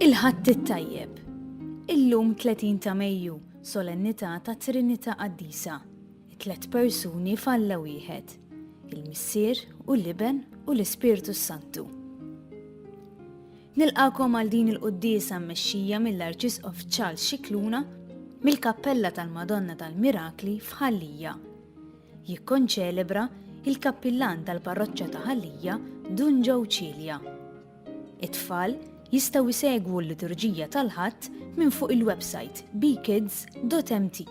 Il-Ħadd it-Tajjeb. Illum 30 ta' Mejju, solennità ta' Trinità Qaddisa, it-tlet persuni f'Alla wieħed, il-Missier u l-Iben u l-Ispirtu s-Santu. Nilqagħkom għal din il-quddiesa mmexxija mill-Arċisqof Charles Scicluna mill-Kappella tal-Madonna tal-Mirakli f'Ħal Lija. Jikkonċelebra il-Kappillan tal-Parroċċa ta' Ħal Lija, Dun Joe Cilia. It-tfal jistgħu jsegwu l-liturġija tal-Ħadd minn fuq il-websajt bekids.mt.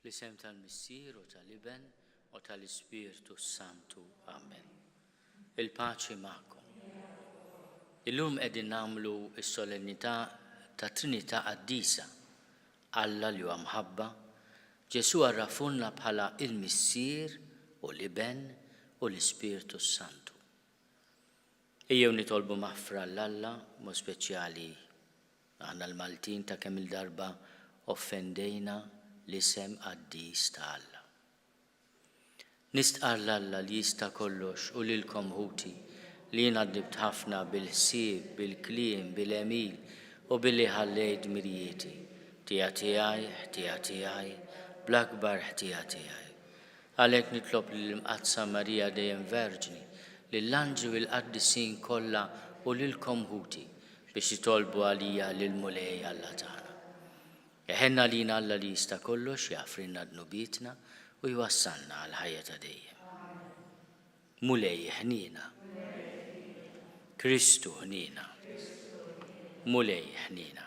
Fl-isem tal-Missier u tal-Iben u tal-Ispirtu s-Santu. Amen. Il-paċi magħkom. Illum qegħdin nagħmlu s-solennità ta' Trinità Qaddisa, Alla li huwa mħabba, Ġesù għarrafulna bħala il-Missier u l-Iben u l-Ispirtu s-Santu. Ejjew nitolbu maħfra 'l Alla, mod speċjali aħna l-Maltin ta' kemm-il darba offendejna l-isem qaddis ta' Alla. Nistqarr 'l Alla li jista' kollox u lilkom ħuti, li jiena dnibt ħafna bil-ħsieb, bil-kliem, bil-għemil u billi ħallejt dmirijieti. Ħtija tiegħi, ħtija tiegħi, bl-akbar ħtija tiegħi. Għalhekk nitlob lill-Imqaddsa Marija dejjem Verġni, lill-anġli u l-qaddisin kollha u lilkom ħuti, biex titolbu għalija lill-Mulej Alla tagħna. Iħenn għalina Alla li jista' kollox, jaħfrilna dnubietna u jwassalna għall-ħajja ta' dejjem. Mulej ħniena. Kristu ħniena. Mulej ħniena.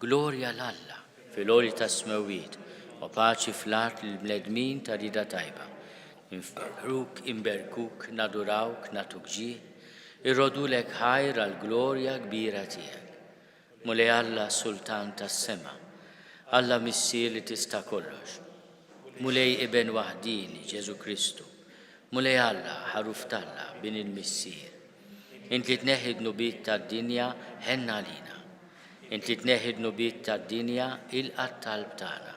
Glorja 'l Alla fil-għoli tas-smewwiet u paċi fl-art lill-bnedmin ta' rieda tajba. Infaħħruk, inberkuk, nadurawk, nagħtuk ġieħ, irrodulek ħajr għall-glorja kbira tiegħek. Mulej Alla Sultan tas-sema, Alla Missier li tista' kollox, Mulej Iben waħdieni Ġesù Kristu, Mulej Alla, Ħaruf t'Alla, Bin il-Missier. Int li tneħħi d-dnubiet tad-dinja, ħenn għalina. Int li tneħħi d-dnubiet tad-dinja, ilqa' t-talb tagħna.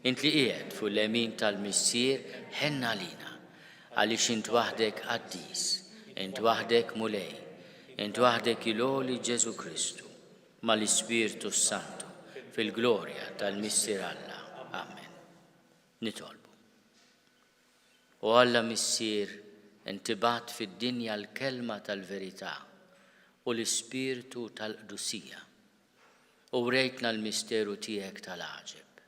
Int li qiegħed fuq il-lemin tal-Missier, ħenn għalina. Għaliex int waħdek qaddis, int waħdek Mulej, int waħdek il-għoli Ġesù Kristu, mal-Ispirtu s-Santu, fil-glorja tal-Missier Alla. Amen. Nitolbu. O Alla Missier, inti bgħatt fid-dinja l-kelma tal-verità u l-Ispirtu tal-qdusija, u wrejtna l-misteru tiegħek tal-għaġeb.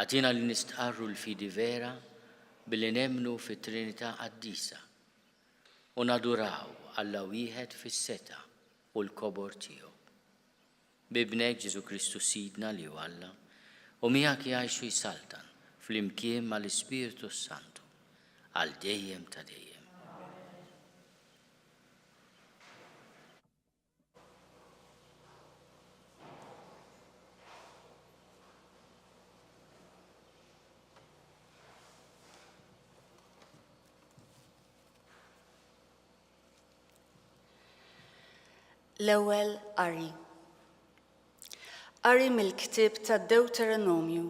Agħtina li nistqarru l-fidi vera billi nemmnu fit-Trinità Qaddisa u naduraw Alla wieħed fis-setgħa u l-kobor tiegħu. B'Ibnek Ġesù Kristu Sidna li hu Alla, u miegħek jgħix u jsaltan flimkien mal-Ispirtu s-Santu, għal dejjem ta' dejjem. L-ewwel qari. Qari mill-ktieb tad-Dewteronomju.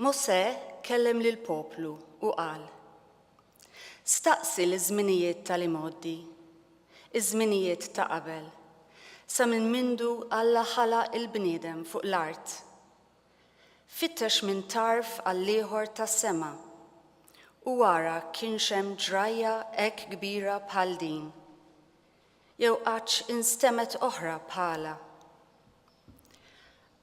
Mosè kellem lill-poplu u qal, Staqsi liż-żminijiet tal-imgħoddi. iż-żminijiet ta' qabel, sa minn mindu Alla ħalaq il-bniedem fuq l-art. Fittex minn tarf għall-ieħor tas-sema, u ara kienx hemm ġrajja hekk kbira bħal din, jew qattx instemgħet oħra bħalha.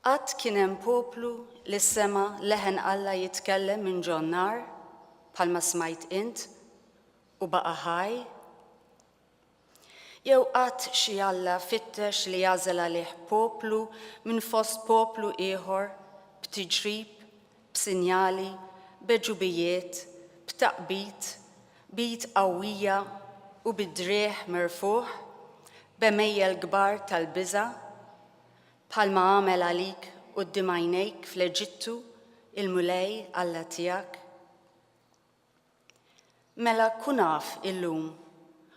Qatt kien hemm poplu li sema' leħen Alla jitkellem minn ġon-nar, bħalma smajt int, u baqa' ħaj? Jew qatt xi alla fittex li jagħżel għalih poplu minn fost poplu ieħor b'tiġrib, b'sinjali, b'għeġubijiet, b'taqbid, b'id qawwija u bi driegħ merfugħ, b'għemejjel kbar tal-biża', bħalma għamel għalik quddiem għajnejk fl-Eġittu il-Mulej Alla tiegħek? Mela kun af illum,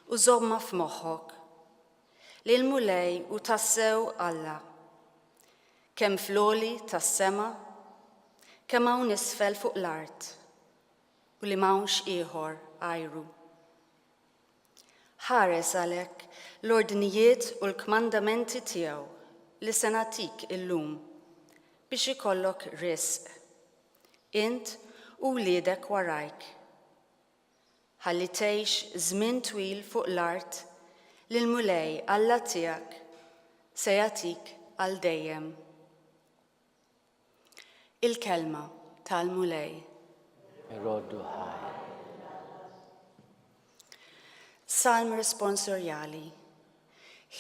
u żommha f'moħħok, li l-Mulej hu tassew Alla, kemm fl-għoli tas-sema, kemm hawn isfel fuq l-art, u li m'hawnx ieħor għajru. Ħares għalhekk l-ordnijiet u l-kmandamenti tiegħu li se nagħtik illum, biex ikollok risq, int u wliedek warajk, ħalli tgħix żmien twil fuq l-art li l-Mulej Alla tiegħek se jagħtik għal dejjem. Il-Kelma tal-Mulej. Irroddu ħajr. Salm responsorjali.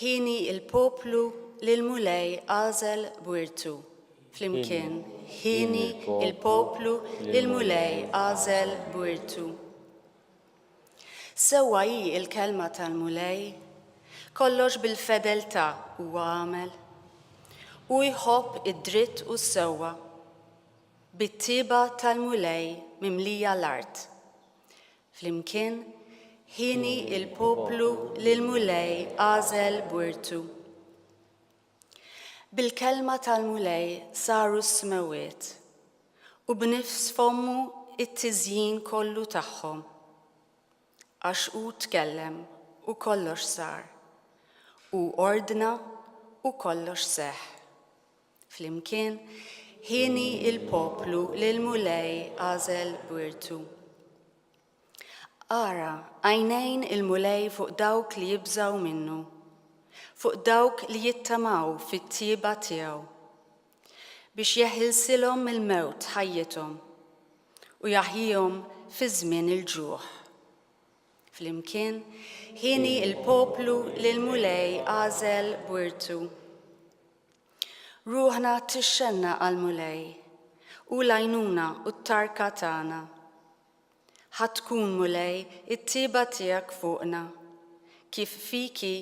Hieni l-poplu li l-Mulej għażel b'wirtu. Flimkien, Hieni l-poplu li l-Mulej għażel b'wirtu. Sewwa hi l-kelma tal-Mulej, kollox bil-fedeltà huwa għamel. Hu jħobb id-dritt u s-sewwa. Bit-tjieba tal-Mulej mimlija l-art. Flimkien, hieni l-poplu li l-Mulej għażel b'wirtu. Bil-kelma tal-Mulej saru s-smewwiet, u b'nifs fommu t-tiżjin kollu tagħhom. Għax hu tkellem u kollox sar, hu ordna u kollox seħħ. Flimkien, hieni l-poplu li l-Mulej għażel b'wirtu. Ara, għajnejn il-Mulej fuq dawk li jibżgħu minnu, fuq dawk li jittamaw fit-tjieba tiegħu, biex jeħilsilhom mill-mewt ħajjithom u jaħjihom fi żmien il-ġuħ. Flimkien, hieni l-poplu li l-Mulej għażel b'wirtu. Ruħna tixxennaq għall-Mulej, hu l-għajnuna u t-tarka tagħna. Ħa tkun, Mulej, it-tjieba tiegħek fuqna, kif fik hi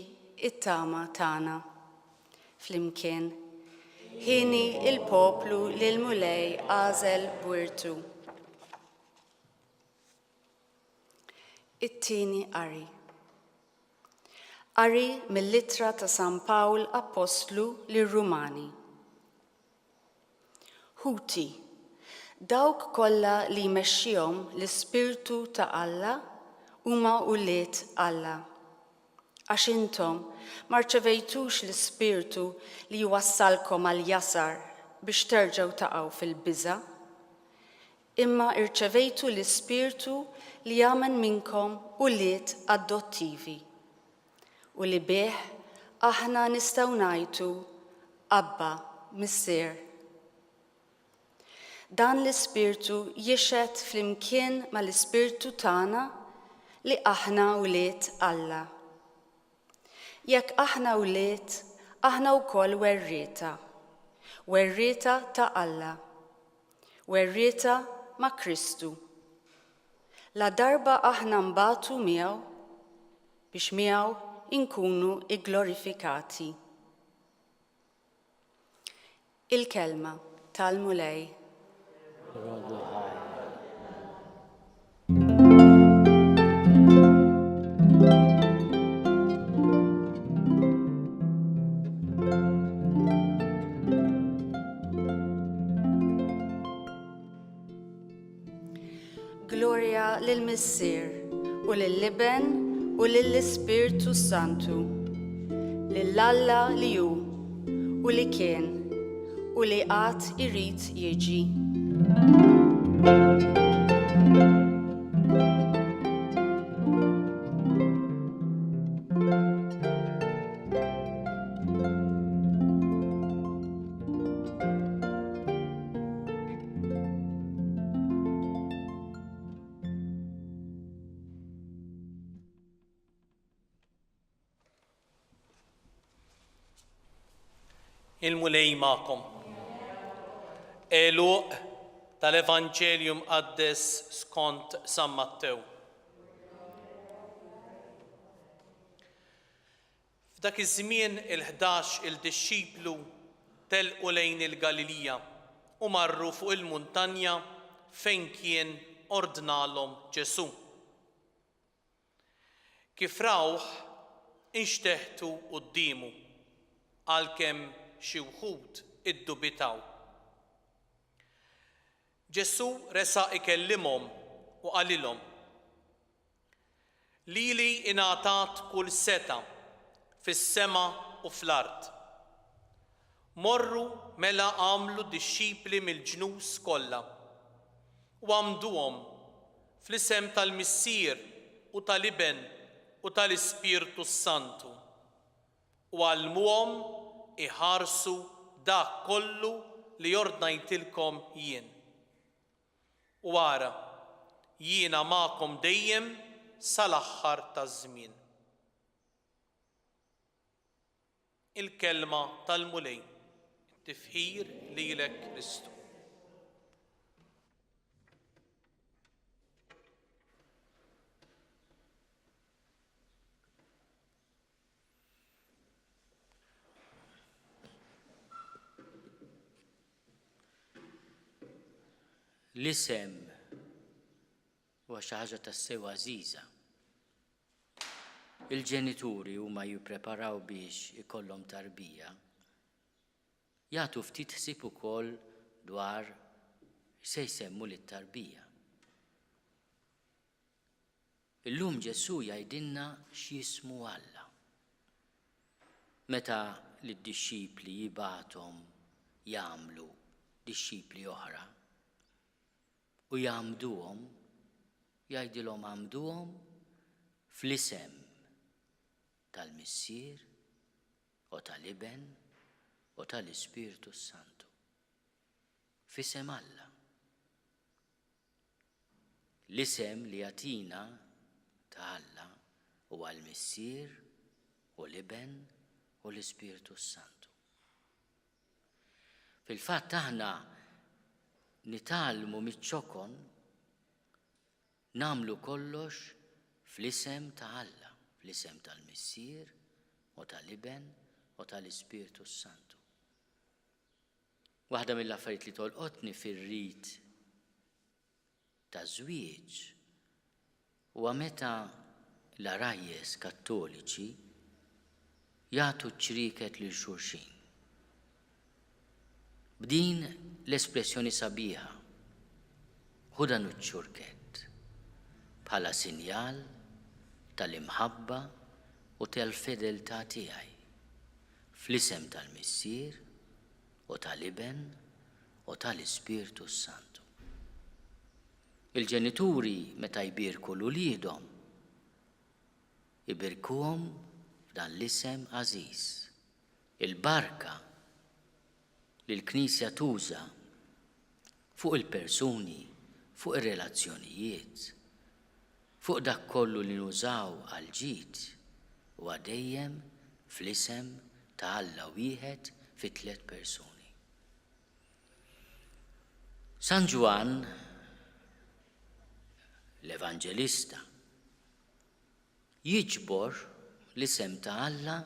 t-tama tagħna. Flimkien, hieni l-poplu li l-Mulej għażel b'wirtu. It-tieni qari. Qari mill-Ittra ta' San Pawl Appostlu lir-Rumani. Ħuti, dawk kollha li jmexxihom l-Ispirtu ta' Alla huma wlied Alla. Għax intom ma rċevejtux l-ispirtu li jwassalkom għall-jasar biex terġgħu taqgħu fil-biża', Imma irċevejtu l-Ispirtu li jagħmel minnkom ulied adottivi, u li bih aħna nistgħu ngħajtu, Abba, Missier. Dan l-Ispirtu jixhed flimkien mal-ispirtu tagħna li aħna wlied Alla. Jekk aħna wlied, aħna wkoll werrieta, werrieta ta' Alla, werrieta ma' Kristu. Ladarba aħna nbatu miegħu, biex miegħu nkunu gglorifikati. Il-Kelma tal-Mulej. Roddu ħajr. Glorja lill-Missier u lill-Iben u lill-Ispirtu s-Santu, lil Alla li hu u li kien u li għad irid jiġi. Il-Mulej magħkom. Għeluq tal-Evanġelju Mqaddes skont San Mattew. F'dak iż-żmien il-ħdax il-dixxiplu telqu lejn il-Galilija u marru fuq il-muntanja fejn kien ordnalhom Ġesù. Kif rawh, inxteħtu quddiemu, għalkemm xi wħud iddubitaw. Ġesù resaq ikellimhom u qalilhom, Lili ingħatat kull setgħa fis-sema u fl-art. Morru mela agħmlu dixxipli mill-ġnus kollha, u għammduhom fl-isem tal-Missier u tal-Iben u tal-Ispirtu s-Santu, u għallmuhom iħarsu dak kollu li ordnajtilkom jien. U ara, jiena magħkom dejjem sal-aħħar taż-żmien. Il-Kelma tal-Mulej. Tifħir lilek Kristu. L-isem huwa xi ħaġa tassew għażiża. Il-ġenituri huma jippreparaw biex ikollhom tarbija, jagħtu ftit ħsieb ukoll dwar x'se jsemmu lit-tarbija. Illum Ġesù jgħidilna x'jismu Alla. Meta lid-dixxipli jibgħathom jagħmlu dixxipli oħra u jgħammduhom, jgħidilhom għammduhom fl-isem tal-Missier u tal-Iben u tal-Ispirtu s-Santu. F'isem Alla. L-isem li jagħtina ta' Alla huwa l-Missier u l-Iben u l-Ispirtu s-Santu. Fil-fatt aħna nitgħallmu miċ-ċokon nagħmlu kollox fl-isem ta' Alla, fl-isem tal-Missier u tal-Iben u tal-Ispirtu s-Santu. Waħda mill-affarijiet li tolqotni fir-rit taż-żwieġ huwa meta l-għarajjes Kattoliċi jagħtu ċ-ċrieket lil xulxin. B'din l-espressjoni sabiħa, Ħu dan iċ-ċurkett bħala sinjal tal-imħabba u tal-fedeltà tiegħi, fl-isem tal-Missier u tal-Iben u tal-Ispirtu s-Santu. Il-ġenituri meta jbierku 'l uliedhom, ibierkuhom f'dan l-isem għażiż. Il-barka li l-Knisja tuża fuq il-persuni, fuq ir-relazzjonijiet, fuq dak kollu li nużaw għall-ġid, huwa dejjem fl-isem ta' Alla wieħed fi tlett persuni. San Ġwann, l-Evanġelista, jiġbor l-isem ta' Alla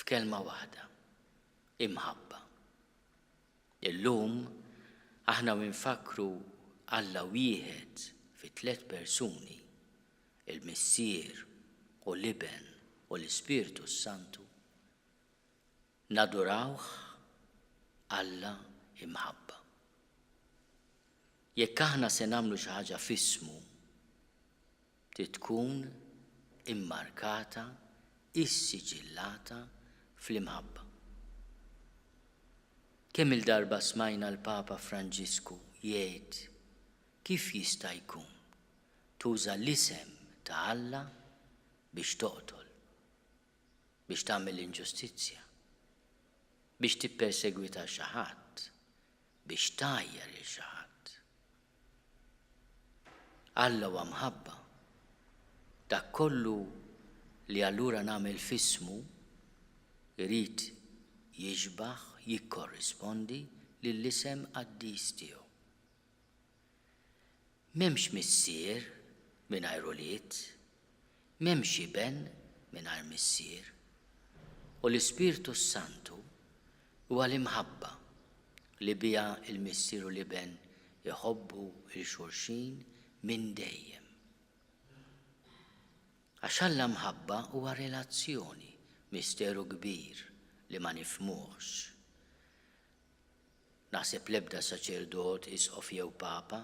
f'kelma waħda, imħabba. Illum, aħna u nfakkru Alla wieħed fi tlett persuni, il-Missier u l-Iben u l-Ispirtu s-Santu, nadurawh Alla imħabba. Jekk aħna se nagħmlu xi ħaġa f'ismu, trid tkun immarkata, issiġillata fl-imħabba. Kemm-il darba smajna l-Papa Franġisku jgħid kif jista' jkun tuża l-isem ta' Alla biex toqtol, biex tagħmel l-inġustizzja, biex tippersegwita xi ħadd, biex tgħajjar lil xi ħadd. Alla huwa mħabba. Dak kollu li allura nagħmel f'ismu jrid jixbah, jikkorrispondi lill-isem qaddis tiegħu. M'hemmx missier mingħajr ulied, m'hemmx iben mingħajr missier. U l-Ispirtu s-Santu huwa l-imħabba li biha l-Missier u l-Iben iħobbu 'l xulxin minn dejjem. Għax Alla mħabba huwa relazzjoni, misteru kbir li ma nifhmuhx. Naħseb l-ebda saċerdot, isqof jew papa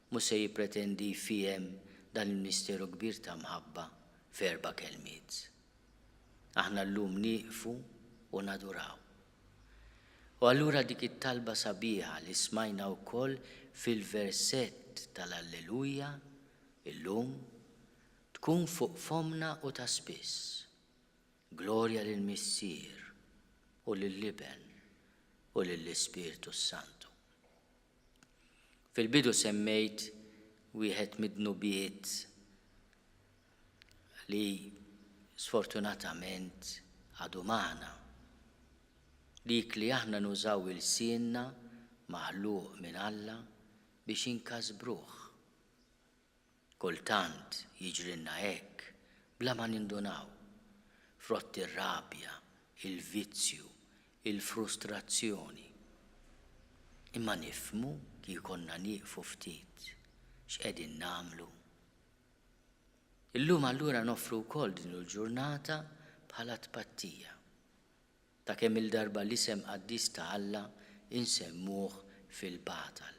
mhu se jippretendi jfiehem dan il-misteru kbir ta' mħabba f'erba' kelmiet. Aħna llum nieqfu u naduraw. U allura dik it-talba sabiħa li smajna wkoll fil-versett tal-Alleluja illum tkun fuq fommna u ta' spiss. Glorja lill-Missier, u lill-Iben, u lill-Ispirtu s-Santu. Fil-bidu semmejt wieħed mid-dnubiet li sfortunatament għadu magħna. Dik li aħna nużaw ilsienna maħluq minn Alla biex inkasbruh. Kultant jiġrilna hekk bla ma nindunaw, frott ir-rabja, il-vizzju, il-frustrazzjoni. Imma nifhmu kif konna nieqfu ftit x'qegħdin nagħmlu. Illum allura noffru wkoll din il-ġurnata bħala tpattija ta' kemm-il darba l-isem qaddis ta' Alla nsemmuh fil-batal.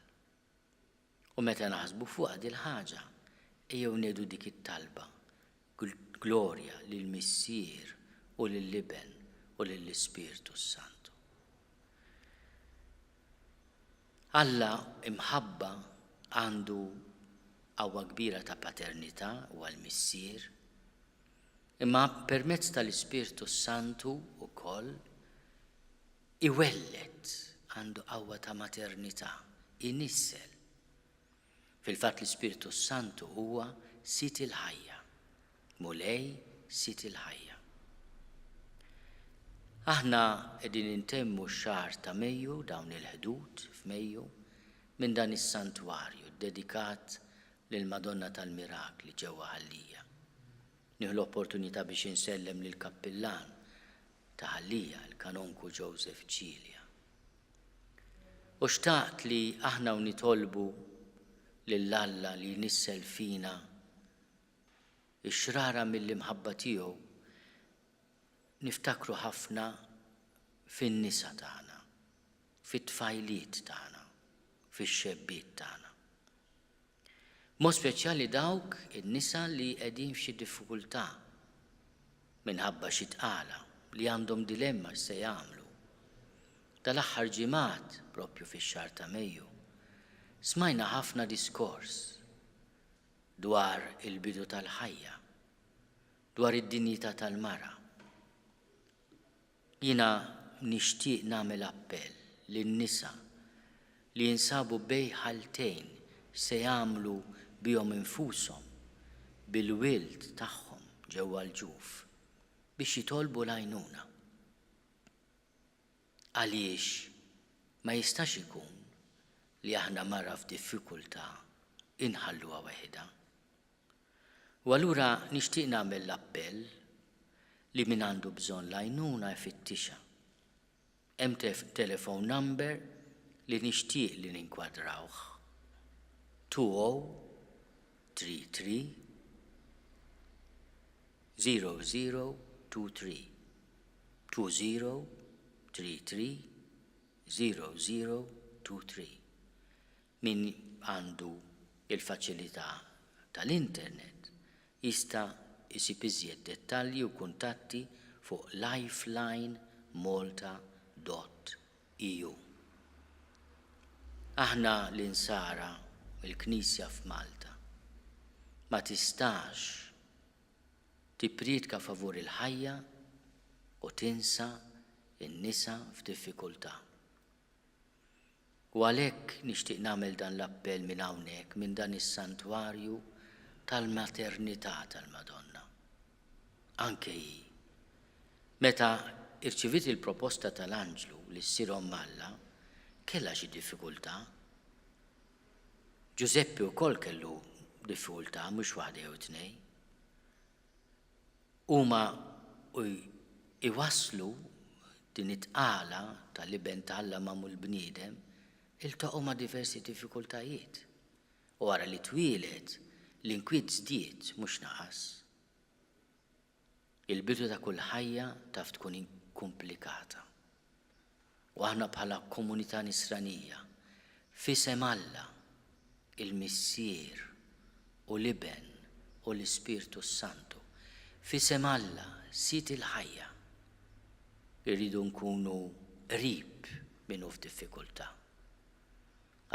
U meta naħsbu fuqha dil-ħaġa, ejjew ngħidu dik it-talba, Glorja lill-Missier u lill-Iben u lill-Ispirtu s-Santu. Alla imħabba għandu qawwa kbira ta' paternità, huwa l-Missier, imma permezz tal-Ispirtu s-Santu wkoll Iwelled, għandu qawwa ta' maternità, inissel. Fil-fatt l-Ispirtu s-Santu huwa Sid il-ħajja. Mulej Sid il-ħajja. Aħna qegħdin intemmu x-xahar ta' Mejju, dawn il-Ħdud f'Mejju, minn dan is-santwarju ddedikat lill-Madonna tal-Mirakli ġewwa Ħal Lija. Nieħu l-opportunità biex insellem lill-kappillan ta' Ħal Lija, il-Kanonku Joseph Cilia. U xtaqt li aħna u nitolbu lil Alla li jnissel fina x-xrara mill-imħabba tiegħu, niftakru ħafna fin-nisa tagħna, fit-tfajliet tagħna, fix-xebbiet tagħna. B'mod speċjali dawk in-nisa li qegħdin f'xi diffikultà minħabba xi tqala, li għandhom dilemma x'se jagħmlu. Dal-aħħar ġimgħat, proprju fix-xahar ta' Mejju, smajna ħafna diskors dwar il-bidu tal-ħajja, dwar id-dinjità tal-mara. Jiena nixtieq nagħmel appell lin-nisa li jinsabu bejn ħaltejn x'se jagħmlu bihom infushom, bil-wild tagħhom ġewwa l-ġuf, biex jitolbu l-għajnuna. Għaliex ma jistax ikun li aħna mara f'diffikultà inħalluha weħidha. U allura nixtieq nagħmel l-appell li min għandu bżonn l-għajnuna jfittixha. Hemm telephone number li nixtieq li ninkwadrawh, 2033 0023, 2033 0023. Min għandu l-faċilità tal-internet jista' Isib iżjed dettalji u kuntatti fuq lifelinemalta.eu. Aħna l-Insara, il-Knisja f'Malta, ma tistax tipprietka favur il-ħajja u tinsa n-nisa f'diffikultà. U għalhekk nixtieq nagħmel dan l-appell minn hawnhekk, minn dan is-santwarju tal-maternità tal-Madonna. Anke hi, meta rċiviet il-proposta tal-anġlu li ssir omm Alla, kellha xi diffikultà. Ġużeppi wkoll kellu diffikultà, mhux waħda jew tnejn. Huma u jwasslu din it-tqala tal-Iben ta' Alla magħmul bniedem, iltaqgħu ma' diversi diffikultajiet. U wara li twieled, l-inkwiet żdied mhux naqas. Il-bidu ta' kull ħajja taf tkun ikkumplikata. U aħna bħala komunità Nisranija, f'isem Alla, il-Missier u l-Iben u l-Ispirtu s-Santu, f'isem Alla, Sid il-ħajja, irridu nkunu qrib min hu f'diffikultà.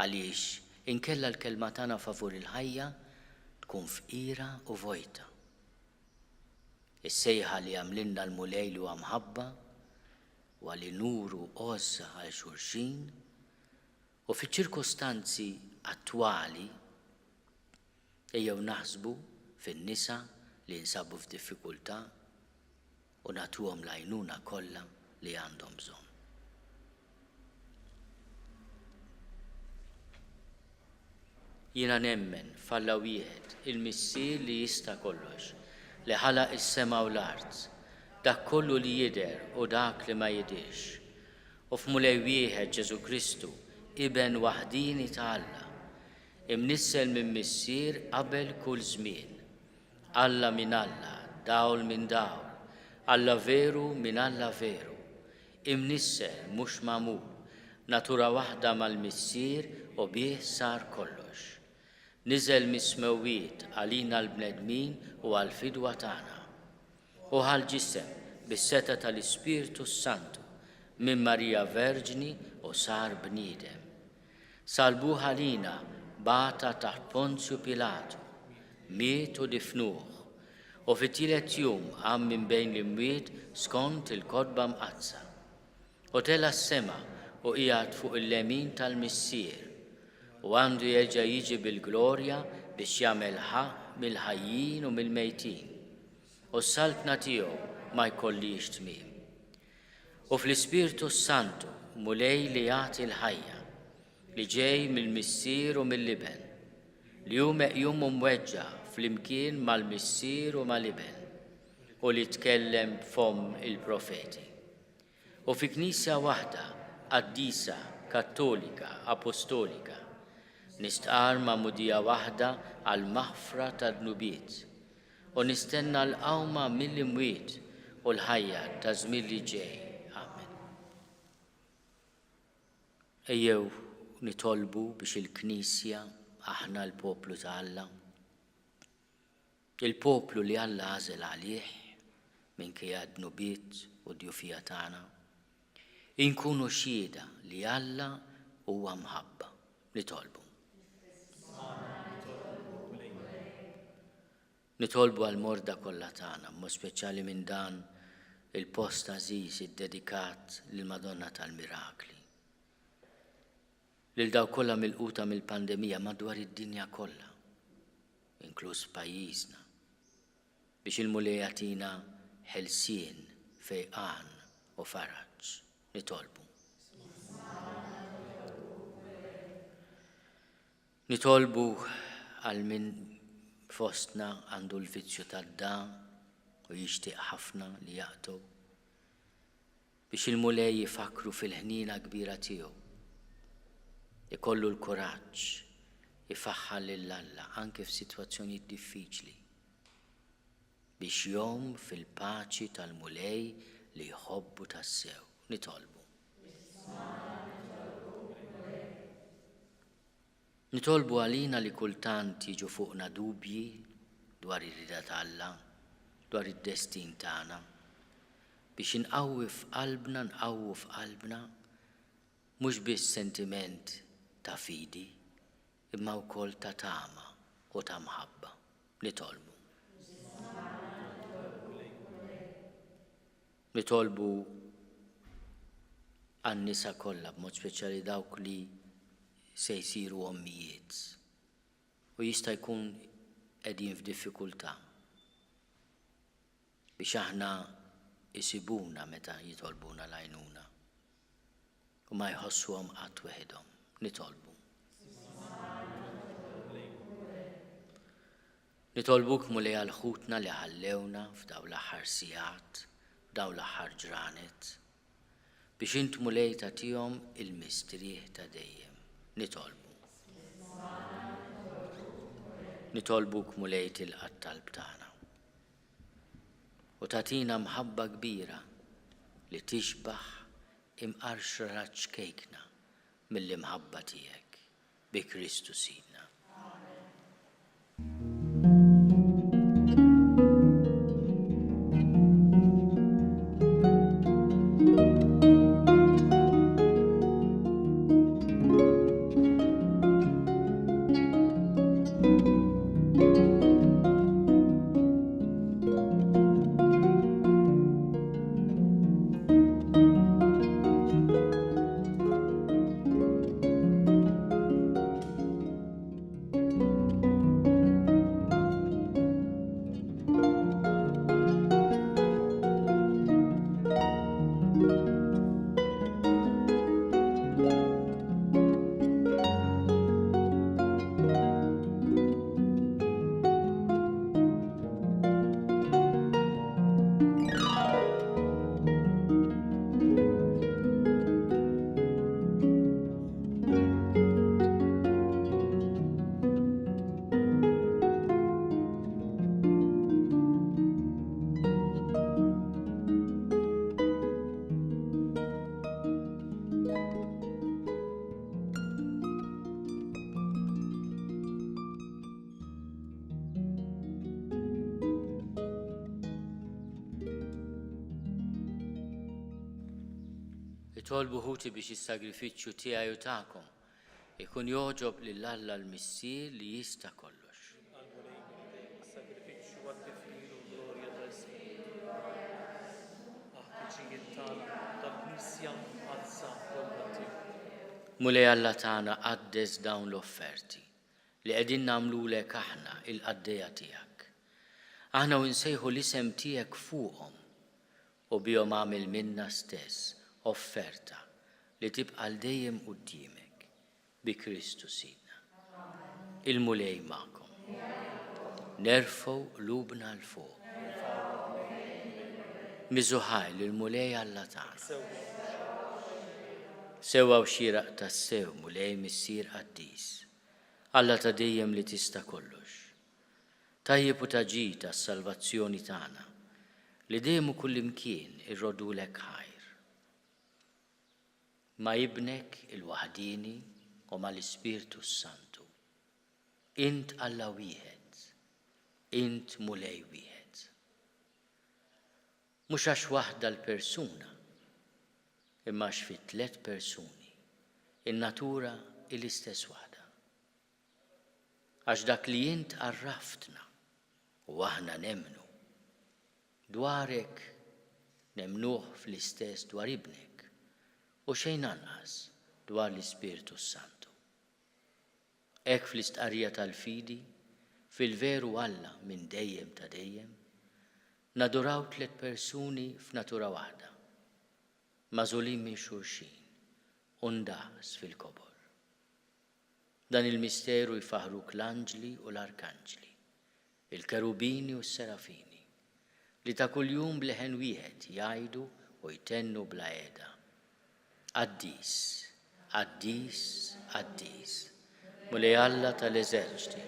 Għaliex inkella l-kelma tagħna favur il-ħajja tkun fqira u vojta. Is-sejħa li għamlilna l-Mulej li huwa mħabba huwa li nuru għożża għal xulxin u fiċ-ċirkostanzi attwali ejjew naħsbu fin-nisa li jinsabu f'diffikultà u nagħtuhom l-għajnuna kollha li għandhom bżonn. Jiena nemmen f'Alla wieħed, il-Missier li jista' kollox, li ħalaq is-sema u l-art, dak kollu li jidher u dak li ma jidhirx, u f'Mulej wieħed Ġesù Kristu, Iben waħdieni ta' Alla, imnissel minn Missier qabel kull żmien, Alla minn Alla, dawl minn dawl, Alla veru minn Alla veru, Imnissel, mhux magħmul, natura waħda mal-Missier u bih sar kollox. Niżel mis-smewwiet għalina l-bnedmin u għall-fidwa tagħna. Hu ħa l-ġisem bis-setgħa tal-Ispirtu s-Santu minn Marija Verġni u sar bniedem. Salbuh għalina, bata taħt Ponzju Pilatu, miet u difnuh, u fit-tielet jum qam minn bejn l-imwiet skont il-Kotba Mqaddsa. U tela' s-sema u qiegħed fuq il-lemin tal-Missier, u għandu jerġa' jiġi bil-glorja biex jagħmel ħaqq mill-ħajjin u mill-mejtin, u s-saltna tiegħu ma jkollhiex tmiem. U fl-Ispirtu s-Santu, Mulej li jagħti l-ħajja, li ġej mill-Missier u mill-Iben, li hu meqjum u mweġġa' flimkien mal-Missier u mal-Iben, u li tkellem b'fomm il-profeti. U fi Knisja waħda, qaddisa, kattolika, apostolika, nistqarr magħmudija waħda għall-maħfra tad-dnubiet, U nistenna l-qawma mill-imwiet u l-ħajja taż-żmien li ġej. Amen. Ejjew nitolbu biex il-Knisja, aħna l-poplu ta' Alla, il-poplu li Alla għażel għalih minkejja d-dnubiet u d-djufija tagħna, inkunu xhieda li Alla huwa mħabba. Nitolbu. Nitolbu għall-morda kollha tagħna, b'mod speċjali minn dan il-post għażiż iddedikat lill-Madonna tal-Mirakli. Lil dawk kollha milquta mill-pandemija madwar id-dinja kollha, inkluż f'pajjiżna, biex il-Mulej jagħtina ħelsien, fejqan u faraġ. Nitolbu. Nitolbu għal min fostna għandu l-vizzju tad-da u jixtieq ħafna li jaqtgħu, biex il-Mulej ifakkru fil-ħniena kbira tiegħu. Ikollu l-kuraġġ ifaħħar lil Alla anke f'sitwazzjonijiet diffiċli biex jgħum fil-paċi tal-Mulej li jħobbu tassew. Nitolbu. Nitolbu għalina li kultant jiġu fuqna dubji dwar ir-rieda ta' Alla. dwar id-destin tagħna, biex inqawwi f'qalbna nqawwu f'qalbna mhux biss sentiment ta' fidi, imma wkoll ta' tama u ta' mħabba. Nitolbu. Nitolbu għan-nisa kollha, b'mod speċjali dawk li se jsiru ommijiet u jista' jkun qegħdin f'diffikultà biex aħna jsibuna meta jitolbuna l-għajnuna u ma jħossuhom qatt weħidhom. Nitolbu. Nitolbuk Mulej għal ħutna li ħallewna f'dawn l-aħħar sigħat, f'dawn l-aħħar ġranet, biex int Mulej tagħtihom il-mistrieħ ta' dejjem. Nitolbu. Nitolbuk Mulej tilqa' t-talb tagħna u tagħtina mħabba kbira li tixbaħ imqar xrarat ċkejkna mill-imħabba tiegħek. Bi Kristu Sidna. Itolbu ħuti biex is-sagrifiċċju tiegħi u tagħkom ikun jogħġob lil Alla l-Missier li jista' kollox. Mulej Alla tagħna qaddes dawn l-offerti li qegħdin nagħmlulek aħna il-qaddejja tiegħek. Aħna u nsejħu l-isem tiegħek fuqhom u bihom agħmel minna stess offerta li tibqa' għal dejjem quddiemek, bi Kristu Sidna. Il-Mulej magħkom. Nerfgħu qlubna 'l fuq. Niżżu ħajr lill-Mulej Alla tagħna. Sewwa u xieraq tassew, Mulej Missier qaddis, Alla ta' dejjem li tista' kollox. Tajjeb u ta' ġid għas-salvazzjoni tagħna, li dejjem u kullimkien irroddulek ħajr. Ma' Ibnek il-waħdieni u mal-Ispirtu s-Santu. Int Alla wieħed, int Mulej wieħed. Mhux għax waħda l-persuna, imma għax fi tlett persuni, in-natura hi l-istess waħda. Għax dak li int għarraftna u aħna nemmnu, dwarek nemmnuh fl-istess dwar Ibnek, u xejn anqas dwar l-Ispirtu s-Santu. Hekk fl-istqarrija tal-fidi fil-veru Alla minn dejjem ta' dejjem, naduraw tlett persuni f'natura waħda, magħżulin minn xulxin u ndaqs fil-kobor. Dan il-misteru jfaħħruk l-anġli u l-arkanġli, il-kerubini u s-serafini, li ta' kuljum b'leħen wieħed jgħidu u jtennu bla heda, Qaddis, qaddis, qaddis, Mulej Alla tal-eżerċti,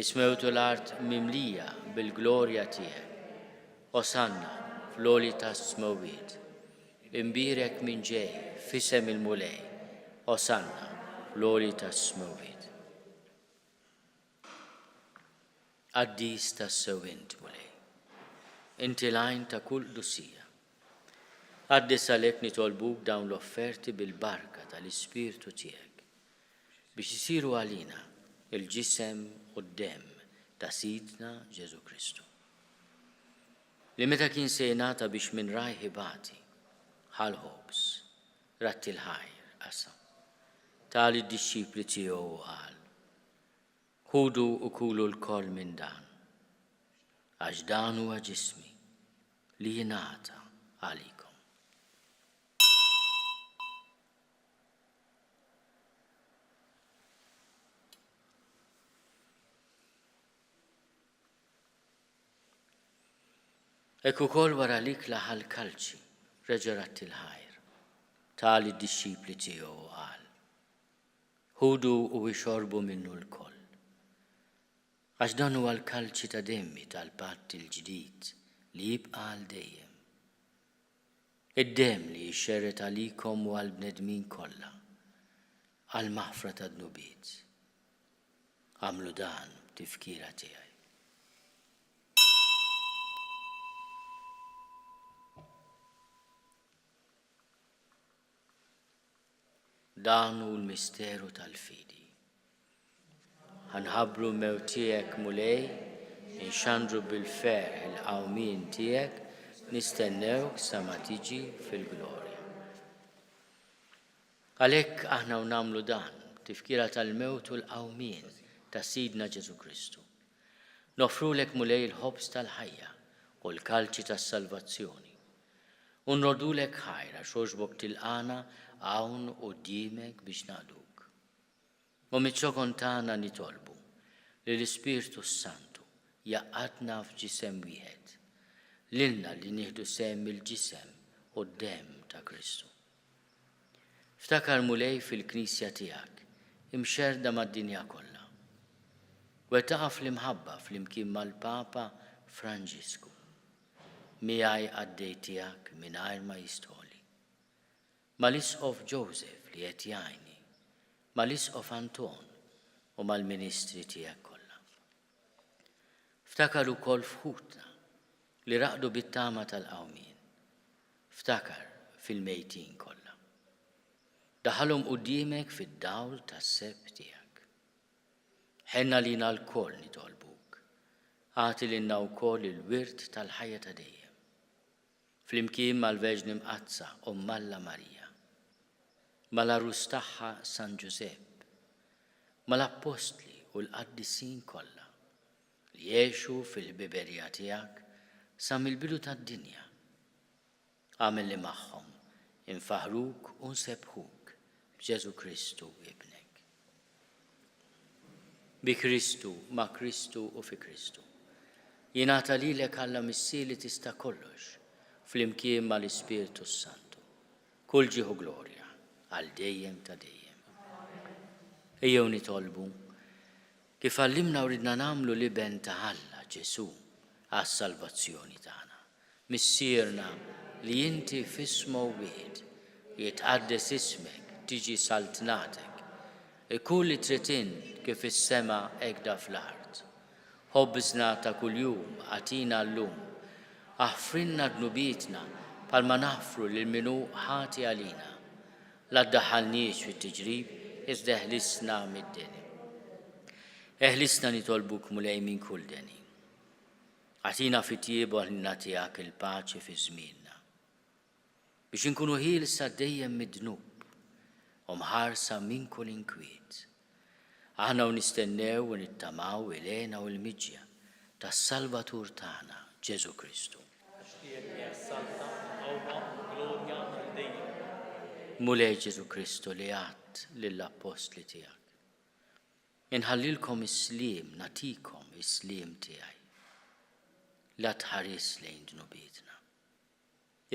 is-smewt u l-art mimlija bil-glorja tiegħek. Osanna fl-għoli tas-smewwiet. Imbierek min ġej f'isem il-Mulej, Osanna fl-għoli tas-smewwiet. Qaddis tassew int, Mulej. Inti l-għajn ta' kull qdusija. Qaddis għalhekk nitolbuk dawn l-offerti bil-barka tal-Ispirtu tiegħek, biex isiru għalina l-ġisem u d-demm ta' Sidna Ġesù Kristu. Li meta kien se jingħata biex minn rajh ibati, ħa l-ħobż, radd il-ħajr, qasam, ta lid-dixxipli tiegħu u qal, Ħudu u kulu lkoll minn dan, għax dan huwa ġismi li jingħata għalikom. Hekk ukoll wara l-ikla ħa l-kalċi, reġa' radd il-ħajr, ta lid-dixxipli tiegħu u qal, Ħudu u ixorbu minnu lkoll. Għax dan huwa l-kalċi ta' demmi tal-patt il-ġdid li jibqa' għal dejjem. Id-demm li jixxerred għalikom u għall-bnedmin kollha, għall-maħfra tad-dnubiet. Agħmlu dan b'tifkira tiegħi. Dan hu l-misteru tal-fidi. Ħa nħabbru l-mewt tiegħek, Mulej, inxandru bil-ferħ il-qawmien tiegħek, nistennewk sa ma tiġi fil-glorja. Għalhekk aħna u nagħmlu dan, tifkira tal-mewt u l-qawmien ta' Sidna Ġesù Kristu. Noffrulek Mulej il-ħobż tal-ħajja u l-kalċi tas-salvazzjoni. U nroddulek ħajr għax għoġbok tilqagħna hawn quddiemek biex naqduk. U miċ-ċokon tagħna nitolbu li l-Ispirtu s-Santu jgħaqqadna f'ġisem wieħed, lilna li nieħdu sehem mill-ġisem u d-demm ta' Kristu. Ftakar Mulej fil-Knisja tiegħek imxerrda mad-dinja kollha. Wettaqha fl-imħabba flimkien mal-Papa Franġisku. Miegħi qaddej tiegħek mingħajr ma jistħoli. Mal-Isqof Joseph li qed jgħinni, mal-Isqof Anton u mal-ministri tiegħek kollha. Ftakar ukoll f'ħutna li raqdu bit-tama tal-qawmien. Ftakar fil-mejtin kollha. Daħħalhom quddiemek fid-dawl tas-sebħ tiegħek. Ħenn għalina lkoll nitolbuk. Agħti lilna wkoll il-wirt tal-ħajja ta' dejjem. Flimkien mal-Verġni Mqaddsa Omm Alla Marija, mal-Għarus tagħha San Ġużepp, mal-Appostli u l-qaddisin kollha, li għexu fil-ħbiberija tiegħek sa mill-bidu tad-dinja. Agħmel li magħhom infaħħruk u nsebbħuk b'Ġesù Kristu Ibnek. Bi Kristu, ma' Kristu u fi Kristu. Jingħata lilek Alla Missier li tista' kollox, flimkien mal-Ispirtu s-Santu, kull ġieħ u glorja għal dejjem ta' dejjem. Ejjew nitolbu kif għallimna u ridna nagħmlu l-Iben ta' Alla, Ġesù, għas-salvazzjoni tagħna. Missierna li inti fis-smewwiet, jitqaddes ismek, tiġi saltnatek. Ikun li trid int kif fis-sema hekda fl-art. Ħobżna ta' kuljum agħtina llum. Aħfrilna dnubietna bħalma naħfru lil min hu ħati għalina. La ddaħħalniex fit-tiġrib iżda eħlisna mid-deni. Eħlisna nitolbuk Mulej minn kull deni. Agħtina fit-tjieba u ħlina tiegħek il-paċi fi żmienna, biex inkunu ħielsa dejjem mid-dnub u mħarsa minn kull inkwiet, aħna u nistennew u nittamaw il-hena u l-miġja tas-Salvatur tagħna, Ġesù Kristu. Għax tiegħek hija s-saltna, il-qawwa u l-glorja għal dejjem. Mulej Ġesù Kristu li għedt lill-appostli tiegħek, Inħallilkom is-sliem, nagħtikom is-sliem tiegħi. La tħarisx lejn dnubietna,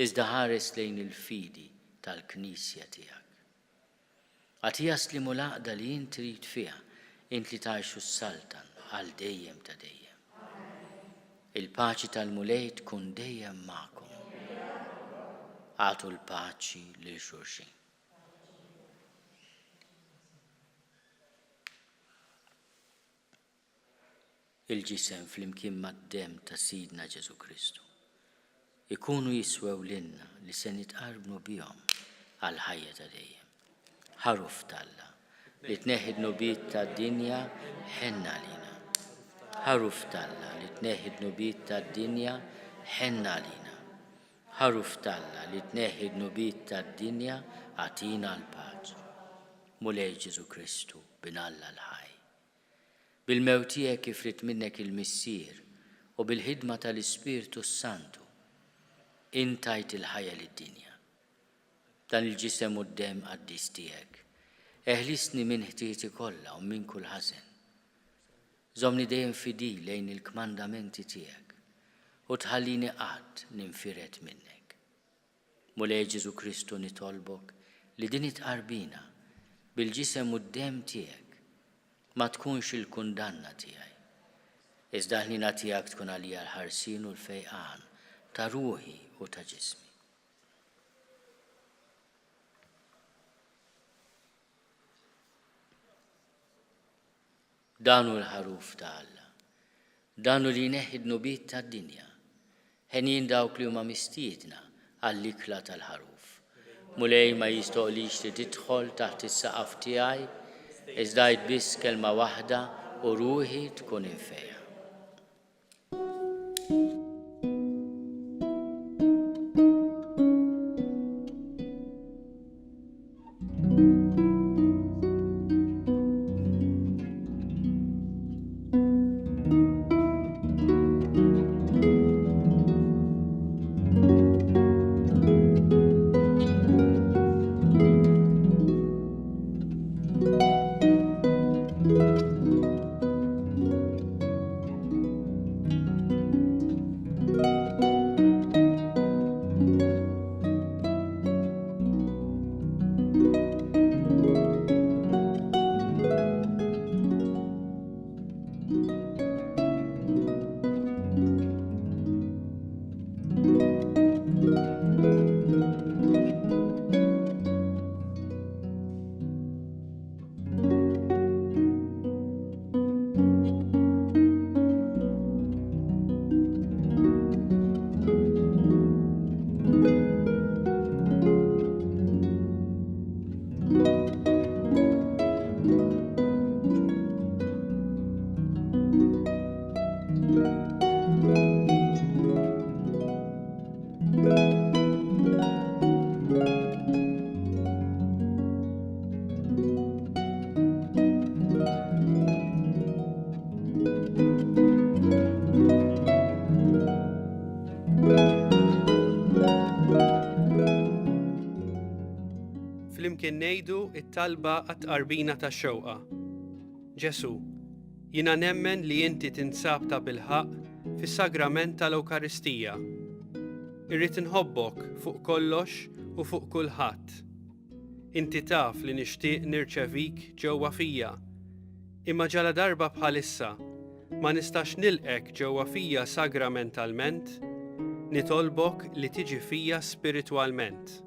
iżda ħares lejn il-fidi tal-Knisja tiegħek. Agħtiha s-sliem u l-għaqda li int trid fiha, int li tgħix u ssaltan għal dejjem ta' dejjem. Il-paċi tal-Mulej tkun dejjem magħkom. Agħtu l-paċi lil xulxin. Il-ġisem flimkien mad-demm ta' Sidna Ġesù Kristu. Ikunu jiswew lilna li se nitqarbnu bihom għall-ħajja ta' dejjem. Ħaruf t'Alla, li tneħħi d-dnubiet tad-dinja, ħenn għalina. Ħaruf t'Alla, li tneħħi d-dnubiet tad-dinja, ħenn għalina. Ħaruf t'Alla, li tneħħi d-dnubiet tad-dinja, agħtina l-paċi. Mulej Ġesù Kristu, Bin Alla l-ħaj. Bil-mewt tiegħek kif ried minnek il-Missier u bil-ħidma tal-Ispirtu s-Santu, int tajt il-ħajja lid-dinja. Dan il-Ġisem u d-Demm qaddis tiegħek, eħlisni minn ħtieti kollha u minn kull ħażen. Żommni dejjem fidil lejn il-kmandamenti tiegħek u tħallini qatt ninfired minnek. Mulej Ġesù Kristu nitolbok li din it-tqarbina bil-Ġisem u d-Demm tiegħek ma tkunx il-kundanna tiegħi, iżda l-ħniena tiegħek tkun għalija l-ħarsien u l-fejqan ta' ruħi u ta' ġismi. Dan hu l-Ħaruf ta' Alla. Dan hu li jneħħi d-dnubiet tad-dinja. Henjin dawk li huma mistiedna għall-ikla tal-Ħaruf. Mulej ma jistoqlix li tidħol taħt is-saqaf tiegħi, iżda għid biss kelma waħda u ruħi tkun imfejqa. Flimkien ngħidu it-talba għat-tqarbina tax-xewqa. Ġesu, jiena nemmen li inti tinsab ta' bilħaqq fis-sagrament tal-Ewkaristija. Irrid inħobbok fuq kollox u fuq kulħadd. Inti taf li nixtieq nirċevik ġewwa fija. Imma ġaladarba bħalissa ma nistax nilqgħek ġewwa fija sagramentalment, nitolbok li tiġi fija spiritwalment.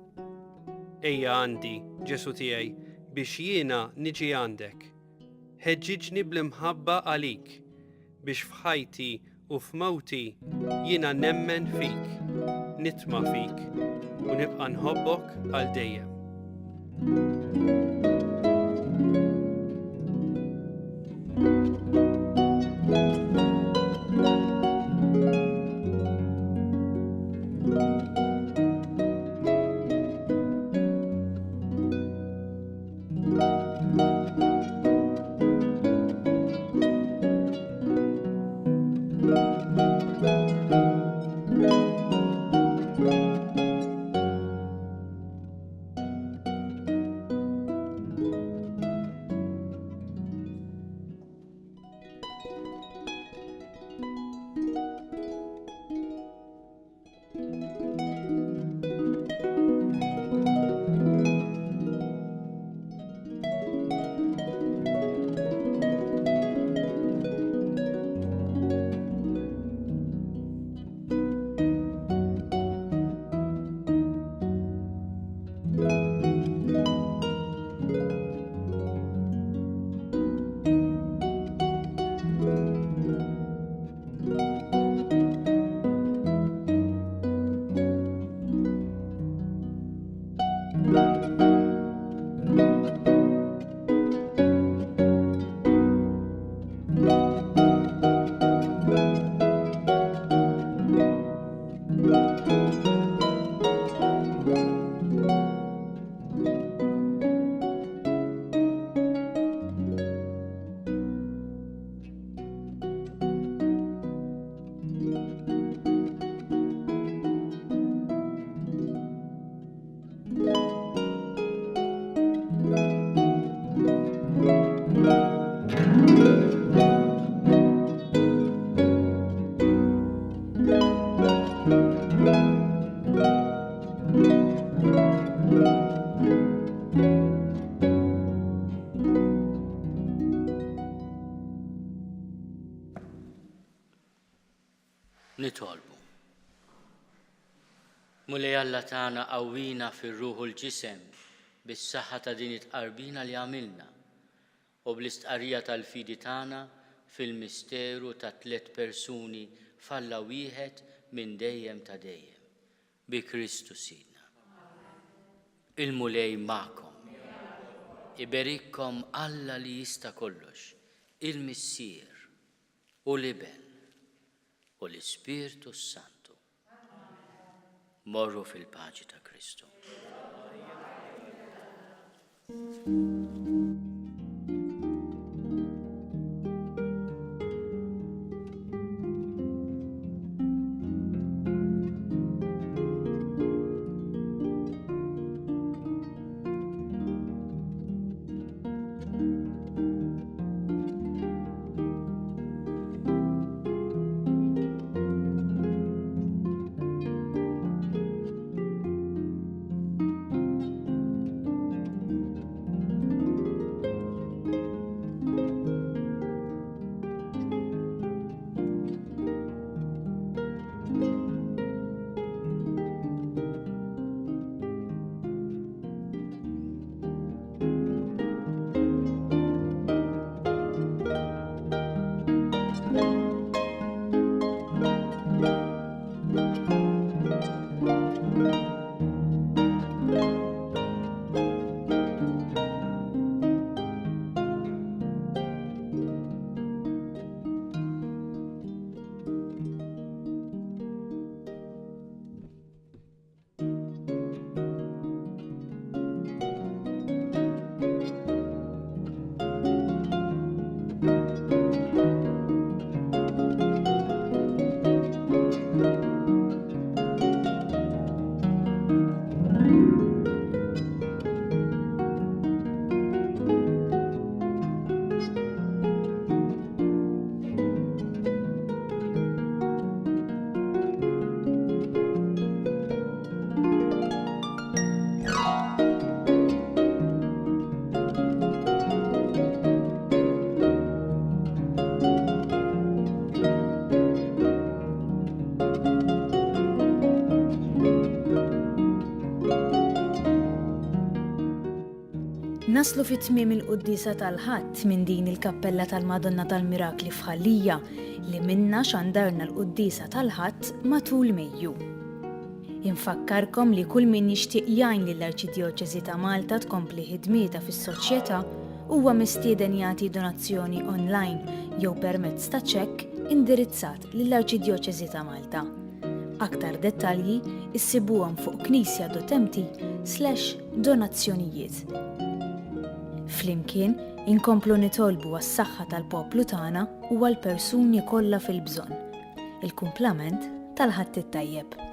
Ejja għandi, Ġesù tiegħi, biex jiena niġi għandek. Ħeġġiġni bl-imħabba għalik, biex f'ħajti u f'mewti jiena nemmen fik, nitma' fik u nibqa' nħobbok għal dejjem. Nitolbu. Mulej Alla tagħna qawwina fir-ruħ u l-ġisem bis-saħħa ta' din it-tqarbina li għamilna u bl-istqarrija tal-fidi tagħna fil-misteru tat-tlett persuni f'Alla wieħed minn dejjem ta' dejjem. Bi Kristu Sidna. Il-Mulej magħkom. Iberikkom Alla li jista' kollox, il-Missier, u l-Iben, u l-Ispirtu s-Santu. Morru fil-paċi ta' Kristu. Naslu fi tmiem il-quddiesa tal-Ħadd minn din il-Kappella tal-Madonna tal-Mirakli f'Ħal Lija li minnha xandarna l-quddiesa tal-Ħadd matul Mejju. Infakkarkom li kull min jixtieq jgħin lill-Arċidjoċesi ta' Malta tkompli ħidmietha fis-soċjetà huwa mistieden jagħti donazzjoni online jew permezz ta' ċekk indirizzat lill-Arċidjoċesi ta' Malta. Aktar dettalji issibuhom fuq knisja.mt slash donazzjonijiet. Flimkien inkomplu nitolbu għas-saħħa tal-poplu tagħna u għall-persuni kollha fil-bżonn. Il-kumplament tal-Ħadd it-tajjeb.